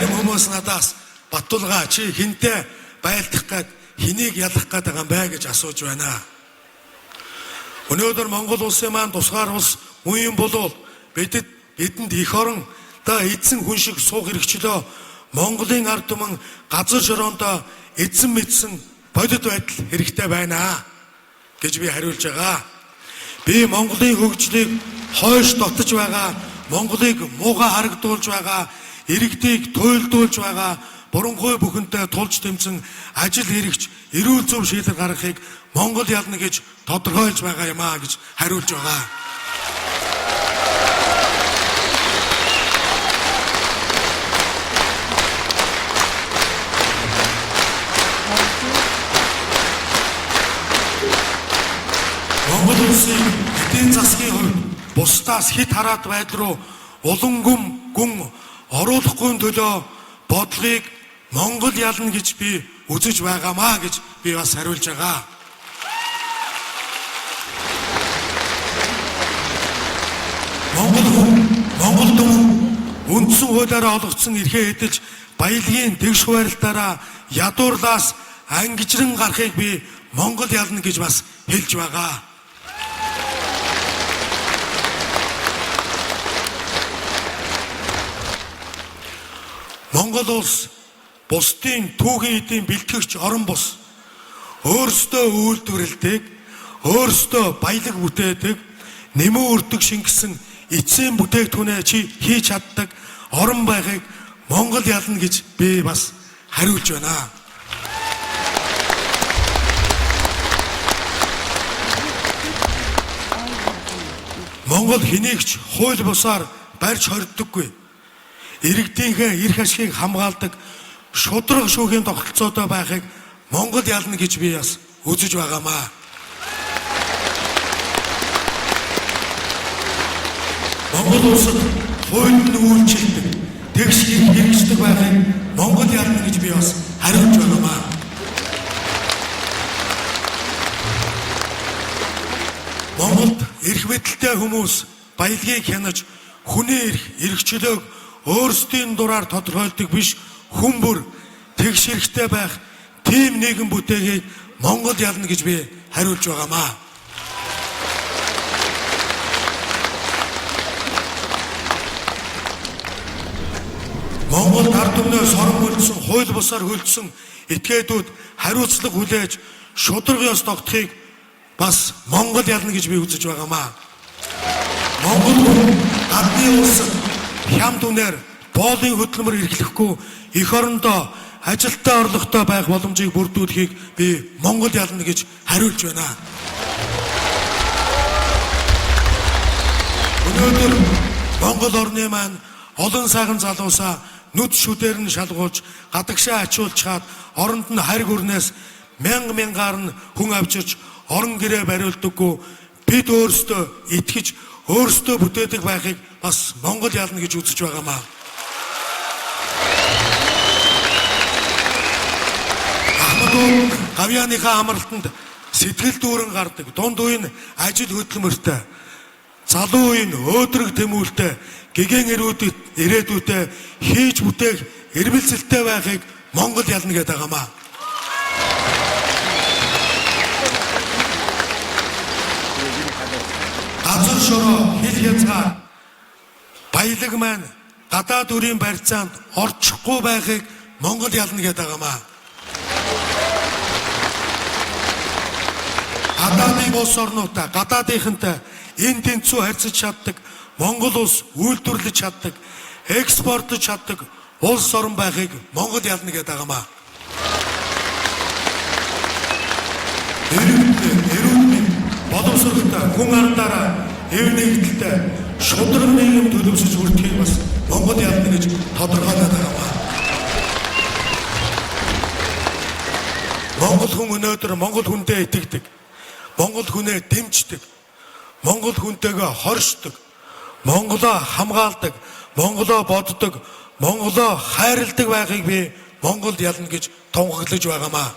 Зарим хүмүүс надаас Баттулга чи хинтээ байлдах гээд хэнийг ялах гээд байгаа юм бэ гэж асууж байна. Өнөөдөр Монгол улсын маань тусгаар улс мөн юм болвол бидэнд эх орон да эзэн хүн шиг суух хэрэгчлөө Монголын ард түмэн газар шороондоо эзэн мэдсэн бодит байдал хэрэгтэй байна гэж би хариулж байгаа. Би Монголын хөгжлийг хойш дотож байгаа, Монголыг муугай харагдуулж байгаа, иргэдийг туйлдуулж байгаа буранхуй бүхэнтэй тулж тэмцэн ажил хэрэгч эрүүл зөв шийдвэр гаргахыг Монгол ялна гэж тодорхойлж байгаа юм а гэж хариулж байгаа. Монгол улсын эдийн засгийн хувьд бусдаас хит хараад байдал руу улам гүн оруулахгүй төлөө бодлогыг Монгол ялна гэж би үзэж байгаамаа гэж би бас хариулж байгаа. Монгол хүн, Монгол түмэн үндсэн хуулиараа олгогдсон эрхээ эдэлж баялагын тэгш хуваарлтаараа ядуурлаас ангижран гарахыг би Монгол ялна гэж бас хэлж байгаа. Монгол улс бусдын түүхийн эдийн бэлтгэгч орон бус өөрсдөө үйлдвэрлэдэг, өөрсдөө баялаг бүтээдэг, нэмэн үрдэг шингэсэн эцсийн бүтээгдэхүүнээ хийж чаддаг орон байхыг Монгол ялна гэж би бас хариулж байна. Монгол хэнийг ч хууль бусаар барьж хоригддоггүй. Иргэдийнхээ эрх ашигыг хамгаалдаг шударга шүүхийн тогтолцоотой байхыг Монгол ялна гэж би бас үзэж байгаамаа. Монгол улсад хууль нь үйлчилдэг, тэгш эрх хэрэгждэг байхыг Монгол ялна гэж би бас хариулж байгаамаа. Монголд эрх мэдэлтэй хүмүүс баялагийг хянаж хүний эрх, эрх чөлөөг өөрсдийн дураар тодорхойлдог биш, хүн бүр тэгш эрхтэй байх тийм нийгэм бүтээгийг Монгол ялна гэж би хариулж байгаамаа. Монгол ард түмнээ сорон хөлдсөн, хууль бусаар хөлдсөн этгээдүүд хариуцлага хүлээж шударга ёс тогтохыг бас Монгол ялна гэж би үзэж байгаамаа. Монгол хүн гадны улсад хямд үнээр боолын хөдөлмөр эрхлэхгүй эх орондоо ажилтаа орлоготой байх боломжийг бүрдүүлэхийг би Монгол ялна гэж хариулж байна. Өнөөдөр Монгол орны маань олон сайхан залуусаа нүд шүдээр нь шалгуулж гадагшаа ачуулчхаад оронд нь харь гүрнээс мянга мянгаар нь хүн авчирч орон гэрээ бариулдаггүй бид өөрсдөө итгэж өөрсдөө бүтээдэг байхыг бас Монгол ялна гэж үзэж байгаамаа. Ахмадуу гавьяаныхаа амралтанд сэтгэл дүүрэн гардаг, дунд үе нь ажил хөдөлмөртэй, залуу үе нь өөдрөг тэмүүлтэй, гэгэн ирээдүйтэй хийж бүтээх эрмэлзэлтэй байхыг Монгол ялна гэдэг байгаамаа. Газар шороо, хил хязгаар, баялаг маань гадаад үрийн барьцаанд орчихгүй байхыг Монгол ялна гэдэг байгаамаа. Гадаадын улс орнуудаа, гадаадынхантай энэ тэнцүү харьцаж чаддаг, Монгол улс үйлдвэрлэж чаддаг, экспортлож чаддаг улс орон байхыг Монгол ялна гэдэг байгаамаа. Эрүүл боловсролтой, хүн ардаараа эв нэгдэлтэй шударга нийгэм төлөвшөж хүртэхийг бас Монгол ялна гэж тодорхойлоод байгаамаа. Монгол хүн өнөөдөр Монгол хүндээ итгэдэг, Монгол хүнээ дэмждэг, Монгол хүнтэйгээ хоршдог, Монголоо хамгаалдаг, Монголоо боддог, Монголоо хайрладаг байхыг би Монгол ялна гэж тунхаглаж байгаамаа.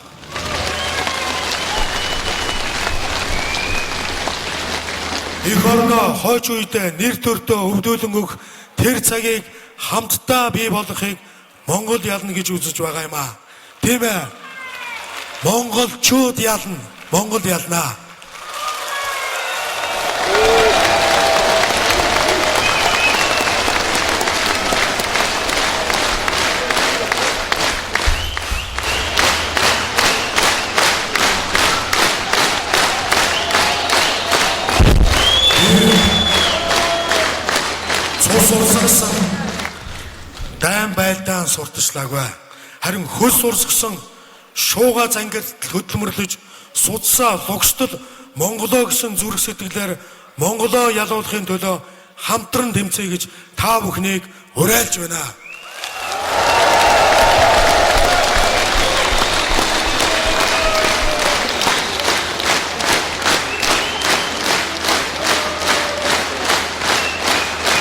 Эх орноо хойч үедээ нэр төртөө өвдүүлэн өгөх тэр цагийг хамтдаа бий болгохыг Монгол ялна гэж үзэж байгаа юм аа. Тийм ээ. Монголчууд ялна. Монгол ялнаа. Цус урсгасан дайн байлдаан сурталчлаагүй. Харин хөлс урсгасан шууга зангид хөдөлмөрлөж судсаа лугстал Монголоо гэсэн зүрх сэтгэлээр Монголоо ялуулахын төлөө хамтран тэмцэе гэж та бүхнийг уриалж байна.